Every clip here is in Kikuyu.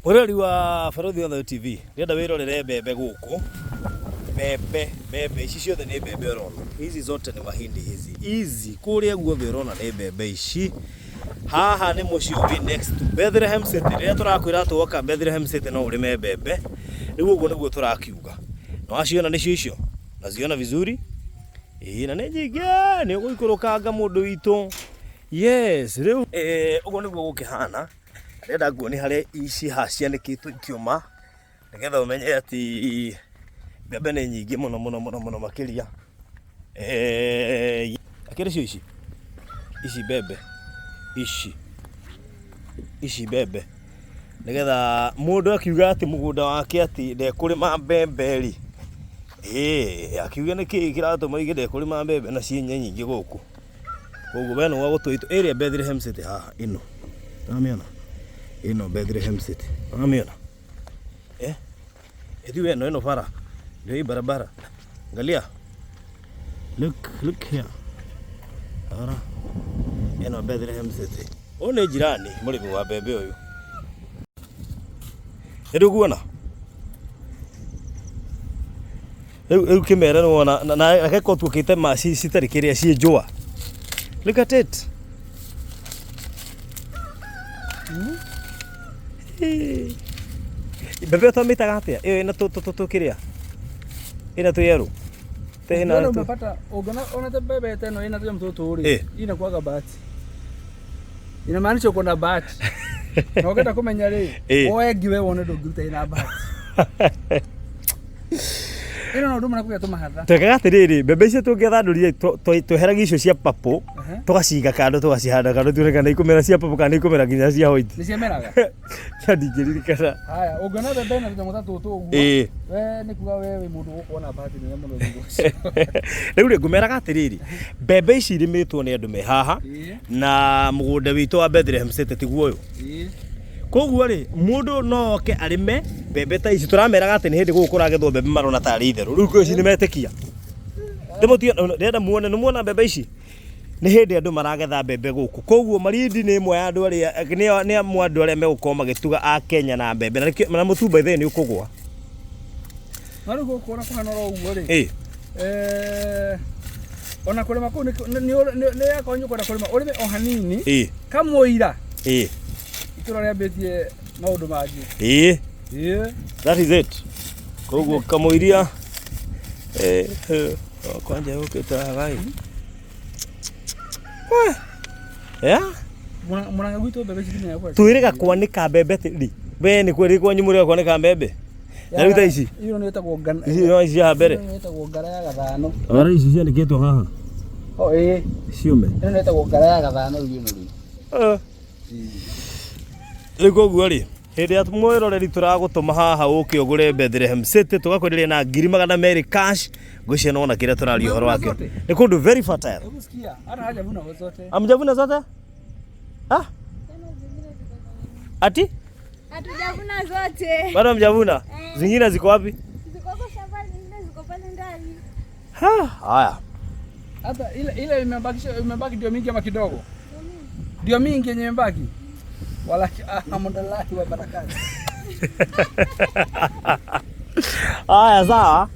Mwĩroreri wa Barũthi wa Thayũ TV, ndĩrenda wĩrorere mbembe gũkũ. Mbembe, mbembe, ici ciothe nĩ mbembe ũrona. Hizi zote ni mahindi hizi. Hizi, kũrĩa guothe ũrona nĩ mbembe ici. Haha nĩ mũciĩ wĩ next to Bethlehem City. Rĩrĩa tũrakwĩra atĩ woka Bethlehem City no ũrĩme mbembe, rĩu ũguo nĩguo tũrakiuga. Na waciona nĩcio icio? Naziona vizuri? Ĩĩ na nĩ nyingĩ, nĩ ũgũikũrũkanga mũndũ witũ. Yes, rĩu ũguo nĩguo gũkĩhana. Ndĩrenda nguonie harĩa ici haha cianĩkĩtwo ikĩũma, nĩgetha ũmenye atĩ mbembe nĩ nyingĩ mũno mũno mũno mũno makĩria. Akĩrĩ cio ici, ici mbembe, ici, ici mbembe, nĩgetha mũndũ akiuga atĩ mũgũnda wake atĩ ndekũrĩma mbembe rĩ, akiuge nĩkĩ kĩratũma oige ndekũrĩma mbembe na ciĩ nyingĩ gũkũ. Koguo we nĩwe gũtua itua. Ĩrĩa Bethlehem City haha ĩno. Ũramĩona? Ĩno Bethlehem City. Ũramĩona? Eh? Ĩthiwe ĩno ĩno bara. Ndio hii barabara. Angalia. Look, look here. Ara. Ĩno Bethlehem City. Ũyũ nĩ jirani mũrĩmi wa mbembe ũyũ. Nĩ ndũkuona? Rĩu rĩu kĩmere nĩ wona na na geko tuokĩte ma citarĩ kĩrĩa ciĩ njũa. Look at it. Hmm? Mbembe ĩyo twamĩtaga atĩa? Ĩyo ĩna tũ tũ tũ kĩrĩa? Ĩna tũ yerũ. Te ĩna tũ. Umepata ũngĩona ona mbembe ta ĩno ĩna tũnyamũ tũtũ rĩ, inakuaga bahati. Inamaanisha uko na bahati. Na ũngĩenda kũmenya rĩ, woe ngi we wone ndũngĩruta ĩna bahati. Ĩno no ndũma na kũgĩa tũmahatha. Twekaga atĩrĩrĩ, mbembe icio tũngĩathandũrire tweheragia icio cia purple, tũgaciga kando tũgacihanda kando tuone kana ikũmera cia purple kana ikũmera nginya cia white. Nĩ ciameraga? Na ndingĩririkana. Haya, ũngĩona mbembe ĩna tũnyamũ ta tũtũ ũguo, we nĩ kuga we wĩ mũndũ ũgũkorwo na bahati nene mũno thutha ũcio. Rĩu rĩ, ngũmeraga atĩrĩrĩ, mbembe ici irĩmĩtwo nĩ andũ me haha, na mũgũnda witũ wa Bethlehem City tiguo ũyũ. Koguo rĩ, mũndũ no oke arĩme mbembe ta ici, tũrameraga atĩ nĩ hĩndĩ gũkũ kũragethwo mbembe marona tarĩ itherũ. Rĩu ici nĩ metĩkia. Ndĩrenda muone, nĩ muona mbembe ici? Nĩ hĩndĩ andũ maragetha mbembe gũkũ. Koguo Malindi nĩ ĩmwe ya andũ arĩa, nĩ amwe andũ arĩa megũkorwo magĩtuga a Kenya na mbembe. Na nĩkĩo, na mũtu by the way nĩ ũkũgwa. No rĩu gũkũ ona kũhana oro ũguo rĩ, ona kũrĩma kũu nĩ akorwo nĩ ũkwenda kũrĩma ũrĩme o hanini kamũira itũra rĩambĩtie maũndũ mangĩ. Ĩĩ. That is it. Koguo kamũiria kwanja yũkĩte haha ĩ. Yeah? Mũrang'a gwitũ mbembe citinyaga kwa. Twĩrĩga kwanĩka mbembe rĩ. We nĩ kwĩrĩ kwanyu mũrĩga kwanĩka mbembe? Na rĩu ta ici. Ĩno nĩ ĩtagwo ngana. Ici no ici haha mbere. Ĩno nĩ ĩtagwo ngara ya gathano. Ora ici cianĩkĩtwo haha. Oh ĩĩ. Ciũme. Ĩno nĩ ĩtagwo ngara ya gathano rĩu ĩno rĩu. Rĩu koguo rĩ, hĩndĩ ĩrĩa mwĩroreri tũragũtũma haha ũke ũgũre Bethlehem City tũgakwenderia na 200,000 cash, ngwĩciria nĩwona kĩrĩa tũraria ũhoro wakĩo. Nĩ kũndũ very fertile. Hebu sikia, hata hajavuna zote. Hamjavuna zote? Ah? Ati? Hatujavuna zote. Bado hamjavuna? Zingine ziko wapi? Ziko huko shambani, zingine ziko pale ndani. Ha, haya. Hata ile ile imebaki imebaki ndio mingi ama kidogo? Ndio mingi yenye imebaki. Wala alhamdulillah wa barakatuh. Haya sawa.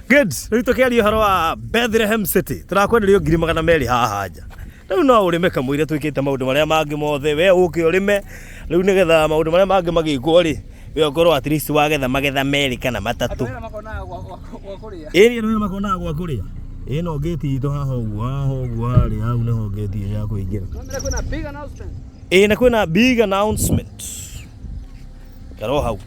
Good. Rĩu tũkĩaria ũhoro wa Bethlehem City. Tũrakwenderio 200,000 haha nja. Rĩu no ũrĩme kamũira twĩkĩte maũndũ marĩa mangĩ mothe. We ũke ũrĩme. Rĩu nĩgetha maũndũ marĩa mangĩ magĩkwo rĩ, we ũkorwo at least wagetha magetha merĩ kana matatũ. Andũ aya makonaga gwa gwa kũrĩa. Ĩni andũ aya makonaga gwa kũrĩa. Ĩno ngĩti itũ haha ũguo, haha ũguo harĩa hau nĩho ngĩti ya kũingĩra. Mbere kwĩna big announcement. Ĩĩ na kwĩna big announcement. Karo hau.